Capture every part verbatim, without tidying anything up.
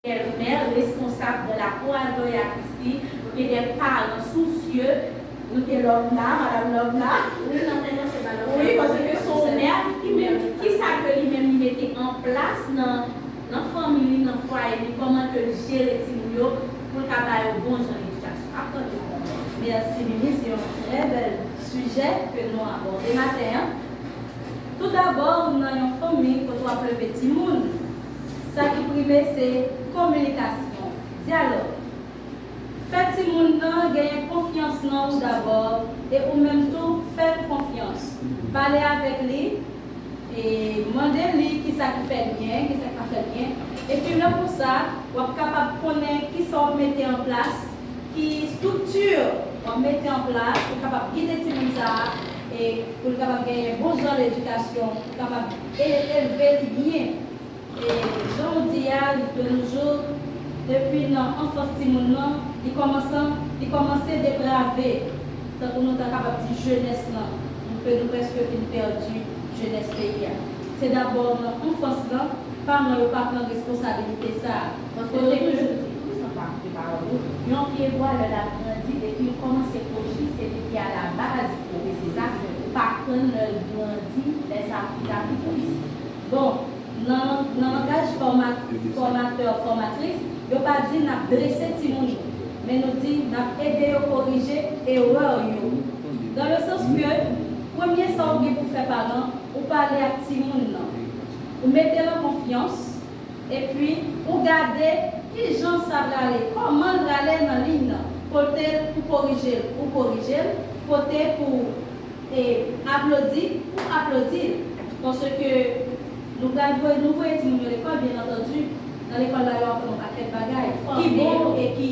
bèlmè responsab de la Chorale Gloria Christi, nou te de paran sousye, nou te Love la, madanm Love la. Wi, nan moman se pa Love la. Wi, paske se yon mè ki menm, ki sa ke li menm li mete an plas nan, nan fanmi li, nan fwaye li, kòman ke l jere timoun yo pou l ka ba yo bon jan edikasyon. Ap tande w. Mèsi, Mimi. Se yon trè bèl sijè ke nou abòde maten an. Toudabò, ou nan yon fanmi kote w ap leve timoun, sa ki prime se kominikasyon, dyalòg. Fè timoun nan genyen konfyans nan ou dabò, e ou menm tou fè l konfyans. Pale avèk li, e mande li kisa ki fè l byen, kisa ki pa fè l byen. Epi lè konsa, w ap kapab konnen kisa w ap mete an plas, ki estrikti w ap mete an plas pou kapab gide timoun sa a, e pou l kapab genyen bon jan ledikasyon, pou kapab e- elve li byen. E jan w di a, de nos jours, depi nan anfans timoun nan, li kòmanse, li kòmanse deprave, tankou nou ta kapab di jenès lan, nou pe- nou prèske fin pèdi jenès peyi a. Se dabò nan anfans lan, paran yo pa pran responsabilite sa a. Paske yo toujou di, tou san pa koupe pawòl ou, yon pye bwa lè l ap grandi, depi l kòmanse kwochi, se depi a la baz li kwochi, se sa, ou pa tann lè l grandi, lè sa pita pi tris. Bon, nan, nan langaj fòma- fòmatè, fòmatris, yo pa di n ap drese timoun yo, men nou di n ap ede yo korije erè yo. Dans le sens que, premye sa w gen pou fè paran, ou pale ak timoun nan. Ou mete l an konfyans, epi ou gade kijan sa prale, kòman l prale nan liy nan. Kote l pou korije l, ou korije l. Kote pou e aplodi, ou aplodi l. Paske nou pral voye, nou voye timoun yo lekòl, byen antandi, nan lekòl la, yo aprann yon pakèt bagay ki bon e ki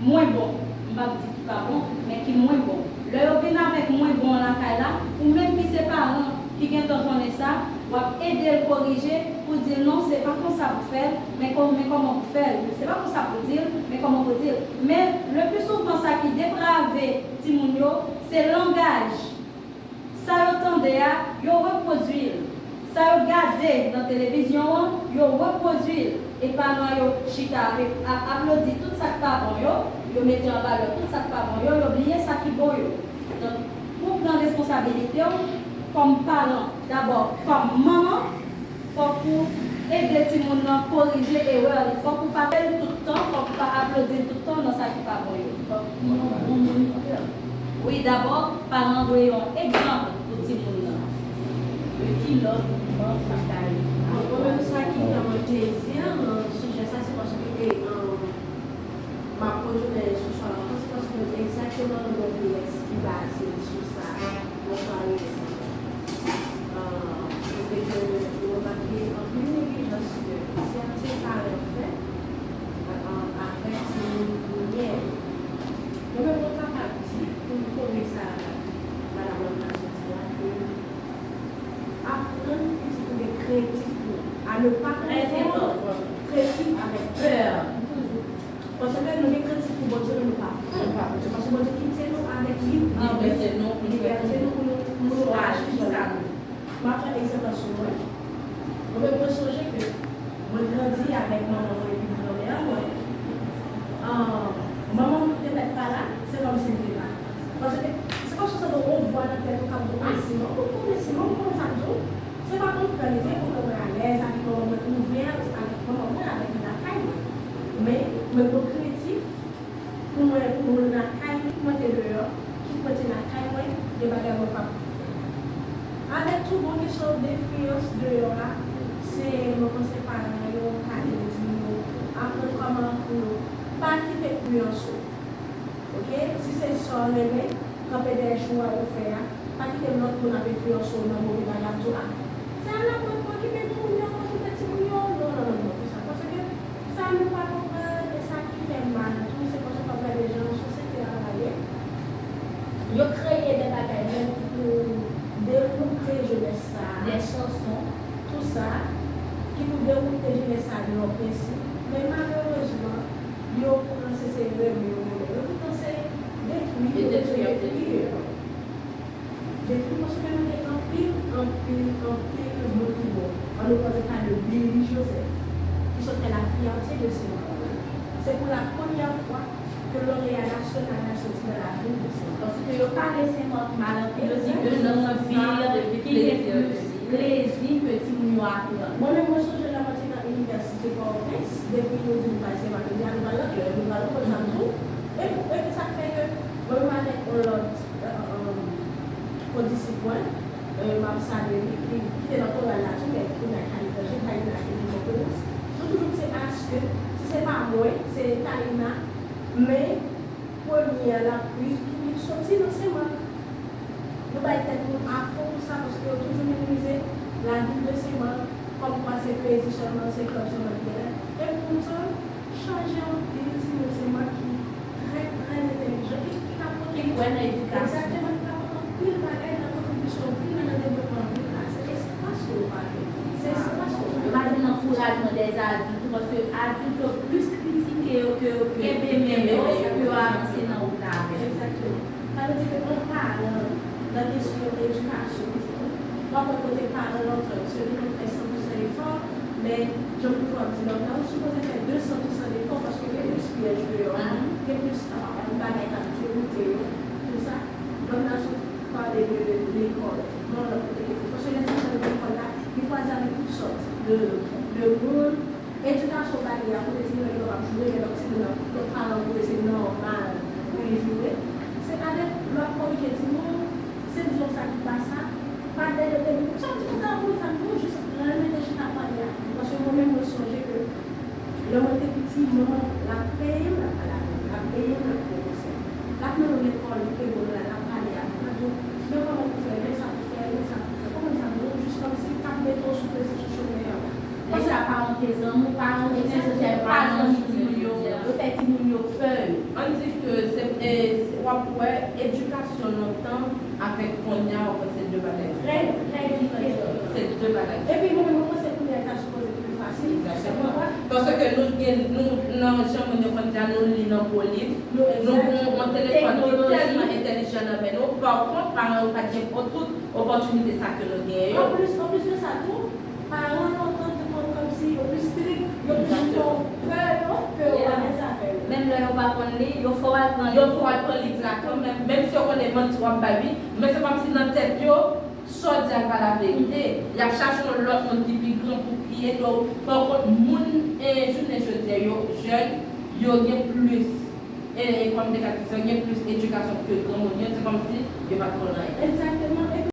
mwen bon. M p ap di ki pa bon, men ki mwen bon. Lè yo vin avèk mwen bon an lakay la, ou menm ki se paran ki gentan konnen sa, w ap ede l korije pou di l non, se pa konsa pou fè l, men kò- men kòman pou fè l. Se pa konsa pou di l, men kòman pou di l. Men, le pli souvan, sa ki deprave timoun yo, se langaj. Sa yo tande a, yo repwodui l. Sa yo gade nan televizyon an, yo repwodui l. E paran yo chita ap, ap aplodi tout sa k pa bon yo, yo mete an valè tout sa k pa bon yo, yo bliye sa ki bon yo. Donk, pou w pran responsabilite w kòm paran, dabò kòm manman, fòk ou ede timoun nan korije erè li. Fòk ou pa pè l tout tan, fòk ou pa aplodi l tout tan nan sa ki pa bon yo. Fòk ou yon bon monitè. Wi, dabò, paran dwe yon egzanp pou timoun nan. Epi lòt, bon, sa ka rive. Bon, mwen menm sa ki fè mwen plezi nan sijè sa, se paske, e, an, m ap retounen sou sa ankò, se paske egzakteman nou gen yon P S ki baze sou sa. Bonswa, Rene. Ah, kote ke nou remake anpil neglijans ke sèten paran fè, ah, avèk timoun kounye a. Mwen menm, mwen kapab di, pou m kore sa madanm Love la soti la, ke aprann pitit ou gen kreyatif pou, à ne pas confondre kreyatif avèk pè. Paske nou gen kreyatif pou Bondye, men nou pa pran pou Bondye. Paske Bondye kite nou avèk lib-, libète nou pou nou, pou nou chwazi sa nou. M ap pran egzanp sou mwen. Mwen menm, mwen sonje ke mwen grandi avèk manman mwen epi granmè mwen. Ah, manman mwen te mèt pa la, se kòmsi m te la. Paske se kòmsi w santi yon vwa nan tèt ou k ap di w, "Ah, si manman m konnen, si manman m konnen sa k di w." Se pa konn kè li te kontan mwen alèz avèk manman mwen, ouvè avèk manman mwen, avèk li lakay mwen. Men, mwen twò kreyatif pou mwen, pou mwen lakay li, pou mwen te deyò, kit mwen te lakay mwen, gen bagay mwen pa pou fè. Avèk tou bon kesyon defiyans deyò a, se, mwen panse paran yo ka ede timoun yo aprann kòman pou yo pa kite enfliyans ou. Oke? Si se sa w renmen, kanpe dèyè chwa ou fè a, pa kite lòt moun ap enfliyanse w nan move bagay, ap di w, "Ah, se al la mwen, mwen okipe timoun yo, mwen okipe timoun yo." Non, non, non, non, tout sa. Paske sa nou pa konprann, e sa ki fè mal tou, se paske w ap gade jan sosyete a prale. Yo kreye de bagay menm ki pou dewoute jenès sa a. Des chansons. Tout sa, ki pou dewoute jenès sa a de yon prensip. Men malerezman, yo panse se rele yo rele. Yo tout panse detwi, yo detwi, yo detwi yo. Detwi, paske nou gen anpil, anpil, anpil moun ki bon. An nou pran le ka de Billy Joseph, ki sot fè la fierté de Saint-Marc. C'est pour la première fois que lauréat national a sorti dans la ville de Saint-Marc. Paske yo pale Senmak mal anpil, yo di ke se yon vil ki gen plis plezi ke timoun yo aprann. Mwen menm, mwen sonje lè mwen te nan inivèsite Pòtoprens, depi nou di nou pral Senmak, nou di a nou pral Lòt, nou pral Lòt, sa m tou. E, e sa k fè ke mwen menm avèk yon lòt kondisip mwen, m ap salye li, ki te nan koral la tou, men ki nan kay etranje, kay la ki nan Pòtoprens. Nou toujou di se paske, si se pa mwen, se Taïna, men premye a l ap viv tou li soti nan Senmak. Nou bay tèt nou afon pou sa paske yo toujou minimize lavil de Senmak kòmkwa se plezi sèlman, se klèb sèlman ki genyen. E poutan, chanje anpil timoun Senmak ki trè, trè entèlijan, ki, ki ka pote. Ki kwè nan edikasyon. Egzakteman, ki ka pote anpil bagay nan kontribisyon vil la, nan devlopman vil la. Se espas ke yo pa gen. Se espas ke yo pa gen. Yo pa jwenn ankourajman dè adilt tou, paske adilt yo plis kritike yo ke yo kenbe men yo pou yo avanse nan wout la avè yo. Egzakteman. Sa vle di ke yon paran, nan kesyon edikasyon, pitit ou, w ap wè kote paran lontan yo, se li k ap fè san pou san efò, men jan m toujou ap di lòt la, ou sipoze fè de san pou san efò paske gen plis pyèj deyò a, gen plis, ah, bagay k ap dewoute yo, tou sa. Lòt la sot pale de lekòl, nan lòt kote ke fè. Paske lè timoun yo lekòl la, li kwaze avèk tout sòt de, de moun, Edikasyon ba li a, kote timoun yo kapab joure, lè lòt timoun nan, lòt paran yo se nòmal pou li joure. Se avèk lè w ap korije timoun, se di w sa ki pa sa, pa dèyè tèt li. Sa w di konsa, bon, sa m di w, jis remete chita pale avè l. Paske mwen menm, mwen sonje ke lè mwen te piti, manman l ap peye m, l ap pale avè m, l ap peye m, l ap peye m. L ap mennen w lekòl, li kenbe w la, l ap pale avè w, l ap di w, men kòman pou fè, men sa pou fè, men sa pou fè. Kòman sa pou fè, jis kòmsi l t ap mete w sou prese sou chemen an. Lè sa paran te zanmi w, paran jounen jodi a yo pa zanmi timoun yo, yo fè timoun yo pè yo. Ann di ke se, e, w ap wè edikasyon lontan avèk kounye a, w ap wè se de bagay diferan. Trè, trè diferan. Se de bagay diferan. Epi mwen menm, mwen panse kounye a ta sipoze pi fasil. Egzakteman. Paske nou gen, nou, nan jan moun yo konn di a, nou li nan gwo liv, nou gen yon telefòn ki tèlman entèlijan nan men nou, pa kont, paran yo pa t gen tout opòtinite sa ke nou genyen yo. Anplis, anplis de sa tou, paran yo lontan te konn kòmsi yo pi strik, yo pi fè w pè yo ke yo pa gen zafè yo. Menm lè yo pa konn li, yo fè w al pran liv. Yo fè w al pran liv la kanmenm, menm si yo konnen manti w ap bay li, men se kòmsi nan tèt yo, sa w di a pa laverite. Y ap chache yon lòt moun ki pi gran pou ki ede w. Pa kont, moun, e, jounen jodi a, yo jèn, yo gen plis, e, e, kòm de kalite, yo gen plis edikasyon ke granmoun yo, se kòmsi yo pa t konn anyen. Egzakteman.